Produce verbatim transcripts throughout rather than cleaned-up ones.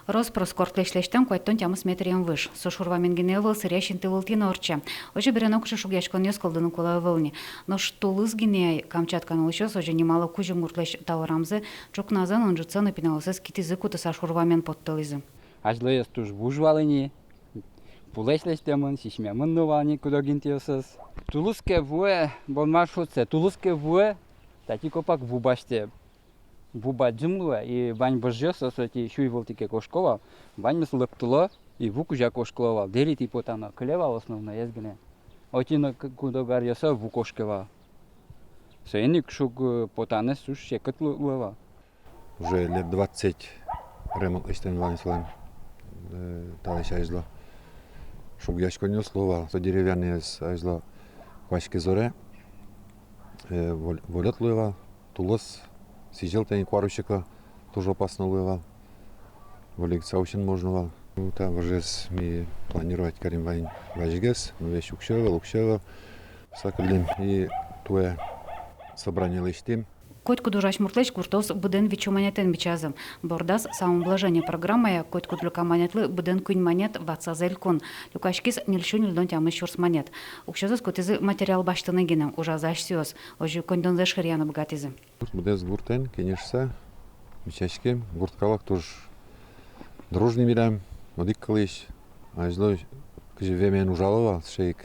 Рос-прос кортлэсь лэсьтэм куатьтон тямыс метръем выж. Со шур вамен гинэ ӧвӧл, сэръясь инты вылтӥ но ортче. Озьы бере но кыӵе шугъяськонъёс кылдыны кулэ ӧвӧл ни. Нош тулыс гинэ ай Камчатка улӥсьёс озьы нимало кузьым гуртлэсь таурамзэ ӵукназэ но ӝытсэ но пиналъёссэс китӥзы кутыса шур вамен поттылӥзы. Азьлоез туж вуж вал ини, пулэсь лэсьтэмын, сисьмемын но вал ни куд-ог интыосыз. Тулыс ке вуэ, бон маршрутсэ, тулыс ке вуэ, татӥ копак ву басьтэ. Ву бадӟым луэ, и вань выжъёс, со, со отӥ сюй вылтӥ ке кошко вал, ваньмыз лыктыло, и ву кузя кошкыло вал, дэри тӥ потано, кыле вал основноез гинэ. Отӥ но к-, куд-ог аръёсы ву кошке вал. Соин ик шуг, э, потанэз туж секыт лу-, луэ вал. Уже лет двадцать ремонт лэсьтэм вал ни солэн, э, талэсь азьло. Шугъяськонъёс луо вал. Со деревянныез азьло куаське зоре, э, воль-, волёт луэ вал. Тулыс сӥзьыл тани куарусёк, туж опасно луэ вал. Вольык саусен можно вал. Ну, та выжез ми планировать карим вань вазьгес, но весь уксё ӧвӧл, уксё ӧвӧл. Сакыллим и туэ собрание лэсьтӥм. Котькуд ужась муртлэсь гуртоос быдэн витьсю манетэн бичазы. Бордаз самообложение программая котькуд люкам манетлы быдэн куинь манет ватсаз элькун. Люкаськиз ньыльсю ньыльдон тямыс сюрс манет. Уксёзэс кутӥзы материал басьтыны гинэ, ужазы асьсэос. Озьы коньдонзэ шыръяны быгатӥзы. Быдэс гуртэн кенешса бичаським, гурт калык туж дружный милям, одӥг кылысь. Азьло кызьы вемен ужало вал, сыӵе ик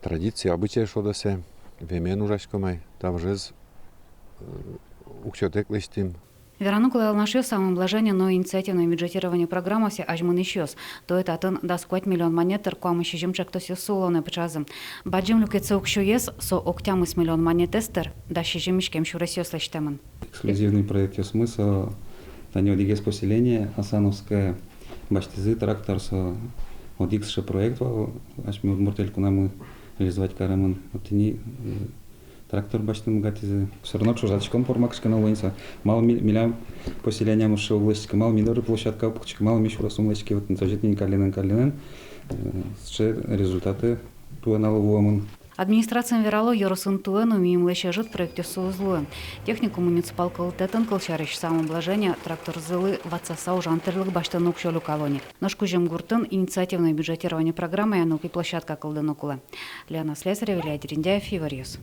традиция, обычай шуод-а сое, вемен ужаськом ай, та выжез, э, уксётэк лэсьтӥм. Вераны кулэ, Алнашъёс самообложение но инициативное бюджетирование программаосы азьмынӥсьёс. Туэ татын дас куать миллион манет тыр куамын сизьым ӵектосъёс улонэ пыӵазы. Бадӟым люкетсэ уксёез, со ог тямыс миллион манетэз тыр, дас сизьым иськем сюресъёс лэсьтэмын. Эксклюзивный проектъёсмы со, тани одӥгез поселение Асановское, басьтӥзы трактор, со одӥг сыӵе проект вал асьме Удмурт Элькунамы реализовать каремын. Вот тӥни, э, трактор басьтыны быгатӥзы. Всё равно ӵошатӥськом, пор ма кыӵе ке но луэ ни со. Малы ми-, милям поселениямы сыӵе уг лэсьтӥськы, малы ми доры площадка уг пуктӥськы, малы ми сюресмы лэсьтӥське, вот озьы тӥни каллен-каллен, э, сыӵе результаты туэ нуналлы вуэмын. Администрациын верало, ёросын туэ но мималась ӧжыт проектъёс уз луы. Технико-муниципал кылдытэтын, кылсярысь, самообложение тракторзылы ватсаса ужан тӥрлык басьтыны уксё люкало ни. Нош кузьым гуртын инициативное бюджетирование программая нылпи площадка кылдыны кулэ. Лена Слесарева, Илья Дерендяев, Иворъёс.